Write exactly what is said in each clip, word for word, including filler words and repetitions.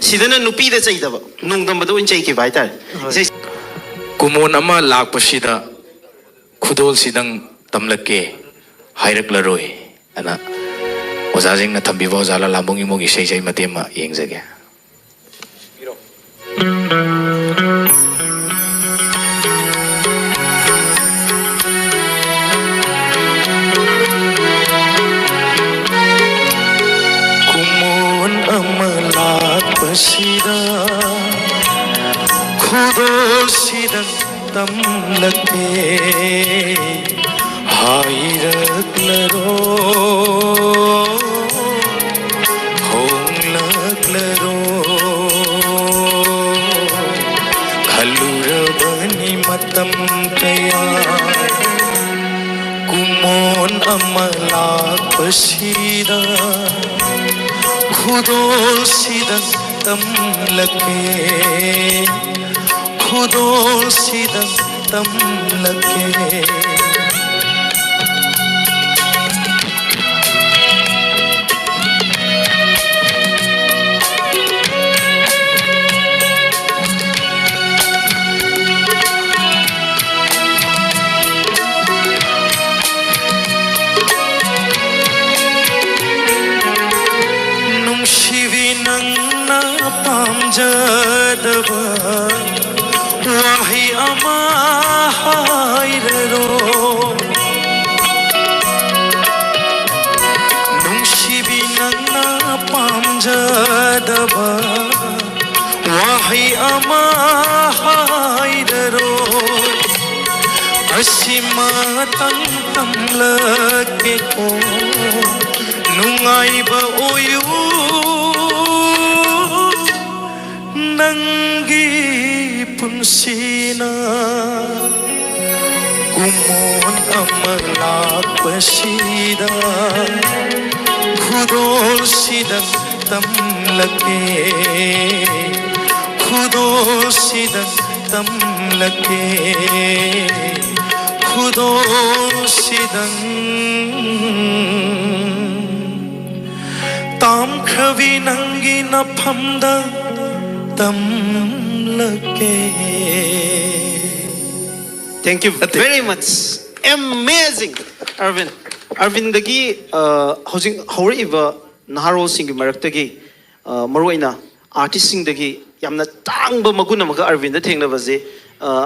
ꯁꯤꯗꯅ ꯅꯨꯄꯤꯗ ꯆꯩꯗꯕ, ꯅꯣꯡꯗꯝꯕꯗ ꯑꯣꯏꯅ ꯆꯩꯈꯤꯕ ꯍꯥꯏꯇꯥꯔꯦ꯫ ꯍꯣꯏ꯫ ꯏꯁꯩ ꯀꯨꯃꯣꯟ ꯑꯃ ꯂꯥꯛꯄꯁꯤꯗ ꯈꯨꯗꯣꯜꯁꯤꯗꯪ ꯇꯝꯂꯛꯀꯦ ꯍꯥꯏꯔꯛꯂꯔꯣꯏ ꯑꯅ ꯑꯣꯖꯥꯁꯤꯡꯅ ꯊꯝꯕꯤꯕ ꯑꯣꯖꯥ ꯂꯂꯥꯝꯕꯨꯡ ꯏꯃꯣꯒꯤ ꯏꯁꯩꯁꯦ ꯑꯩ ꯃꯇꯦꯛ ꯑꯃ ꯌꯦꯡꯖꯒꯦ꯫ ꯀꯨꯃꯣꯟ ꯑꯃ ꯂꯥꯛꯄꯁꯤꯗ ꯈꯨꯗꯣꯜꯁꯤꯗ ꯇꯝꯂꯛꯀꯦ ꯍꯥꯏꯔꯛꯂꯔꯣ, ꯍꯣꯡꯂꯛꯂꯔꯣ꯫ ꯈꯜꯂꯨꯔꯕꯅꯤ ꯃꯇꯝ ꯀꯌꯥ, ꯀꯨꯃꯣꯟ ꯑꯃ ꯂꯥꯛꯄꯁꯤꯗ ꯈꯨꯗꯣꯜꯁꯤꯗ ꯇꯝꯂꯛꯀꯦ, ꯈꯨꯗꯣꯜꯁꯤꯗ ꯇꯝꯂꯛꯀꯦ꯫ ꯅꯨꯡꯁꯤꯕꯤ ꯅꯪꯅ ꯄꯥꯝꯖꯗꯕ ꯋꯥꯍꯩ ꯑꯃ ꯍꯥꯏꯔꯔꯣ꯫ ꯅꯨꯡꯁꯤꯕꯤ ꯅꯪꯅ ꯄꯥꯝꯖꯗꯕ ꯋꯥꯍꯩ ꯑꯃ ꯍꯥꯏꯔꯔꯣ꯫ ꯑꯁꯤꯃꯇꯪ ꯇꯝꯂꯛꯀꯦꯀꯣ, ꯅꯨꯡꯉꯥꯏꯕ ꯑꯣꯏꯌꯨ ꯅꯪꯒꯤ ꯄꯨꯟꯁꯤꯅ꯫ ꯀꯨꯃꯣꯟ ꯑꯃ ꯂꯥꯛꯄꯁꯤꯗ ꯈꯨꯗꯣꯜꯁꯤꯗ ꯇꯝꯂꯛꯀꯦ, ꯈꯨꯗꯣꯜꯁꯤꯗ ꯇꯝꯂꯛꯀꯦ, ꯈꯨꯗꯣꯜꯁꯤꯗꯪ ꯇꯥꯝꯈ꯭ꯔꯕꯤ ꯅꯪꯒꯤ ꯅꯐꯝꯗ ꯇꯝꯂꯛꯀꯦ꯫ Thank you very much. Amazing. Arvind, Arvindꯗꯒꯤ ꯍꯧꯖꯤꯛ ꯍꯧꯔꯛꯏꯕ ꯅꯍꯥꯔꯣꯜꯁꯤꯡꯒꯤ ꯃꯔꯛꯇꯒꯤ ꯃꯔꯨꯑꯣꯏꯅ ꯑꯥꯔꯇꯤꯁꯁꯤꯡꯗꯒꯤ ꯌꯥꯝꯅ ꯇꯥꯡꯕ ꯃꯒꯨꯟ ꯑꯃꯒ ꯑꯔꯕꯤꯟꯗ ꯊꯦꯡꯅꯕꯁꯦ꯫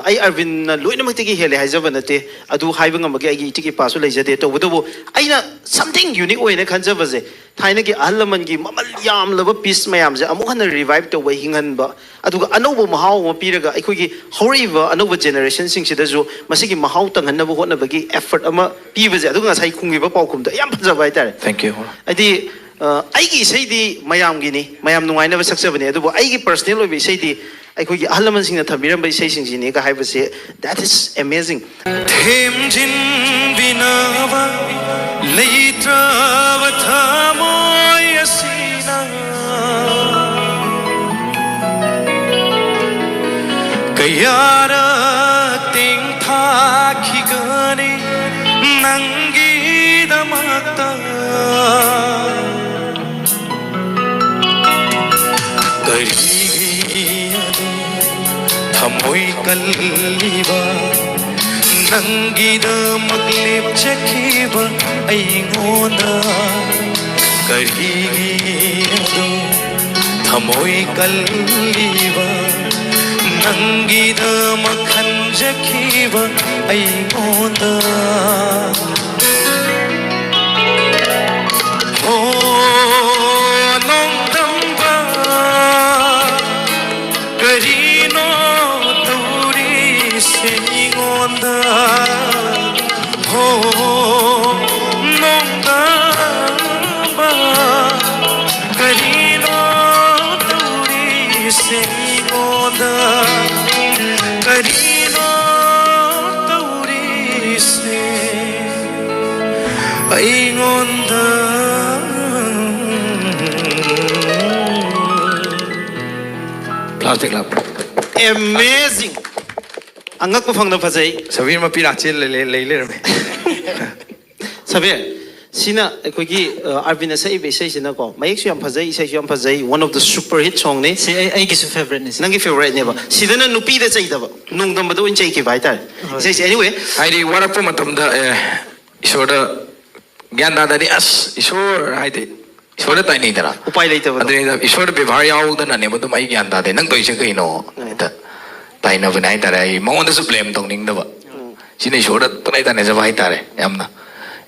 ꯑꯩ ꯑꯔꯕꯤꯟꯅ ꯂꯣꯏꯅꯃꯛꯇꯒꯤ ꯍꯦꯜꯂꯦ ꯍꯥꯏꯖꯕ ꯅꯠꯇꯦ, ꯑꯗꯨ ꯍꯥꯏꯕ ꯉꯝꯕꯒꯤ ꯑꯩꯒꯤ ꯏꯇꯤꯛ ꯏꯄꯥꯁꯨ ꯂꯩꯖꯗꯦ꯫ ꯇꯧꯕꯇꯕꯨ ꯑꯩꯅ something unique ꯑꯣꯏꯅ ꯈꯟꯖꯕꯁꯦ, ꯊꯥꯏꯅꯒꯤ ꯑꯍꯜ ꯂꯃꯟꯒꯤ ꯃꯃꯜ ꯌꯥꯝꯂꯕ ꯄꯤꯁ ꯃꯌꯥꯝꯁꯦ ꯑꯃꯨꯛ ꯍꯟꯅ ꯔꯤꯚꯥꯏꯞ ꯇꯧꯕ, ꯍꯤꯡꯍꯟꯕ, ꯑꯗꯨꯒ ꯑꯅꯧꯕ ꯃꯍꯥꯎ ꯑꯃ ꯄꯤꯔꯒ ꯑꯩꯈꯣꯏꯒꯤ ꯍꯧꯔꯛꯏꯕ ꯑꯅꯧꯕ ꯖꯦꯅꯦꯔꯦꯁꯟꯁꯤꯡꯁꯤꯗꯁꯨ ꯃꯁꯤꯒꯤ ꯃꯍꯥꯎ ꯇꯪꯍꯟꯅꯕ ꯍꯣꯠꯅꯕꯒꯤ ꯑꯦꯐꯔꯠ ꯑꯃ ꯄꯤꯕꯁꯦ꯫ ꯑꯗꯨꯒ ꯉꯁꯥꯏ ꯈꯨꯝꯈꯤꯕ ꯄꯥꯎꯈꯨꯝꯗꯣ ꯌꯥꯝ ꯐꯖꯕ ꯍꯥꯏꯇꯥꯔꯦ꯫ Thank you. ꯍꯥꯏꯗꯤ ꯑꯩꯒꯤ ꯏꯁꯩꯗꯤ ꯃꯌꯥꯝꯒꯤꯅꯤ, ꯃꯌꯥꯝ ꯅꯨꯡꯉꯥꯏꯅꯕ ꯁꯛꯆꯕꯅꯤ, ꯑꯗꯨꯕꯨ ꯑꯩꯒꯤ ꯄꯔꯁꯅꯦꯜ ꯑꯣꯏꯕ ꯏꯁꯩꯗꯤ ꯑꯩꯈꯣꯏꯒꯤ ꯑꯍꯜ ꯂꯃꯟꯁꯤꯡꯅ ꯊꯝꯕꯤꯔꯝꯕ ꯏꯁꯩꯁꯤꯡꯁꯤꯅꯤꯒ ꯍꯥꯏꯕꯁꯦ, that is amazing. ꯊꯦꯝꯖꯤꯟꯕꯤꯅꯕ ꯂꯩꯇ꯭ꯔꯕ ꯊꯃꯣꯏ ꯑꯁꯤꯅ ꯀꯌꯥꯔꯛ ꯇꯦꯡꯊꯥꯈꯤꯒꯅꯤ ꯅꯪꯒꯤꯗꯃꯛꯇ꯫ ꯀꯔꯤꯒꯤ ꯑꯗꯨ ꯊꯃꯣꯏ ꯀꯜꯂꯤꯕ ꯅꯪꯒꯤꯗꯃꯛ ꯂꯦꯞꯆꯈꯤꯕ ꯑꯩꯉꯣꯟꯗ ꯀꯔꯤꯒꯤ ꯑꯗꯨ ꯊꯃꯣꯏ ꯀꯜꯂꯤꯕ ꯅꯪꯒꯤꯗꯃꯛ ꯈꯟꯖꯈꯤꯕ ꯑꯩꯉꯣꯟꯗ꯫ ꯍꯣ ꯅꯣꯡꯗꯝꯕ, ꯀꯔꯤꯅꯣ ꯇꯧꯔꯤꯁꯦ ꯑꯩꯉꯣꯟꯗ? ꯍꯣ ꯅꯣꯡꯗꯝꯕ, ꯀꯔꯤꯅꯣ ꯇꯧꯔꯤꯁꯦ ꯑꯩꯉꯣꯟꯗ? ꯀꯔꯤꯅꯣ ꯇꯧꯔꯤꯁꯦ ꯑꯩꯉꯣꯟꯗ? Plastic ꯂꯥꯛꯄ꯭ꯔꯥ? Amazing. ꯑꯉꯛꯄ ꯐꯪꯅ ꯐꯖꯩ꯫ ꯁꯕꯤꯔ ꯃꯄꯤ ꯂꯥꯛꯆꯦ ꯂꯩ ꯂꯩ- ꯂꯩ ꯂꯩꯔꯝꯃꯦ꯫ ꯁꯕꯤꯔ, ꯁꯤꯅ ꯑꯩꯈꯣꯏꯒꯤ ꯑ, ꯑꯔꯕꯤꯟꯅ ꯁꯛꯏꯕ ꯏꯁꯩꯁꯤꯅꯀꯣ, ꯃꯌꯦꯛꯁꯨ ꯌꯥꯝ ꯐꯖꯩ, ꯏꯁꯩꯁꯨ ꯌꯥꯝ ꯐꯖꯩ, one of the super hit songꯅꯤ. ꯁꯤ ꯑꯩ ꯑꯩꯒꯤꯁꯨ ꯐꯦꯕꯔꯦꯠꯅꯤ ꯁꯤ. ꯅꯪꯒꯤ ꯐꯦꯕꯣꯔꯥꯏꯠꯅꯦꯕ. ꯁꯤꯗꯅ ꯅꯨꯄꯤꯗ ꯆꯩꯗꯕ, ꯅꯣꯡꯗꯝꯕꯗ ꯑꯣꯏꯅ ꯆꯩꯈꯤꯕ ꯍꯥꯏꯇꯥꯔꯦ. ꯏꯁꯩꯁꯦ, anyway. ꯍꯥꯏꯗꯤ ꯋꯥꯔꯛꯄ ꯃꯇꯝꯗ ꯑꯦ, ꯏꯁꯣꯔꯗ ꯒ꯭ꯌꯥꯟ ꯇꯥꯗꯗꯤ ꯑꯁ ꯏꯁꯣꯔ ꯍꯥꯏꯗꯤ ꯏꯁꯣꯔꯗ ꯇꯥꯏꯅꯩꯗꯅ. ꯎꯄꯥꯏ ꯂꯩꯇꯕꯗꯣ. ꯑꯗꯨꯅ ꯏꯁꯣꯔꯗ ꯕꯦꯕꯥꯔ ꯌꯥꯎꯗꯅꯅꯦꯕ ꯑꯗꯨꯝ ꯑꯩ ꯒ꯭ꯌꯥꯟ ꯇꯥꯗꯦ, ꯅꯪ ꯇꯧꯔꯤꯁꯦ ꯀꯩꯅꯣ? ꯍꯦꯛꯇ ꯇꯥꯏꯅꯕꯅꯦ ꯍꯥꯏꯇꯥꯔꯦ. ꯑꯩ ꯃꯉꯣꯟꯗꯁꯨ ꯕ꯭ꯂꯦꯝ ꯇꯧꯅꯤꯡꯗꯕ, ꯁꯤꯅ ꯏꯁꯣꯔꯗ ꯇꯣꯅꯥꯏ ꯇꯥꯏꯅꯖꯕ ꯍꯥꯏꯇꯥꯔꯦ. ꯌꯥꯝꯅ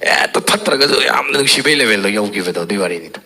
ꯍꯦꯛꯇ ꯐꯠꯇ꯭ꯔꯒꯁꯨ ꯌꯥꯝꯅ ꯅꯨꯡꯁꯤꯕꯩ ꯂꯦꯚꯦꯜꯗꯣ ꯌꯧꯈꯤꯕꯗꯣ, ꯑꯗꯨꯒꯤ ꯋꯥꯔꯤꯅꯤꯗ.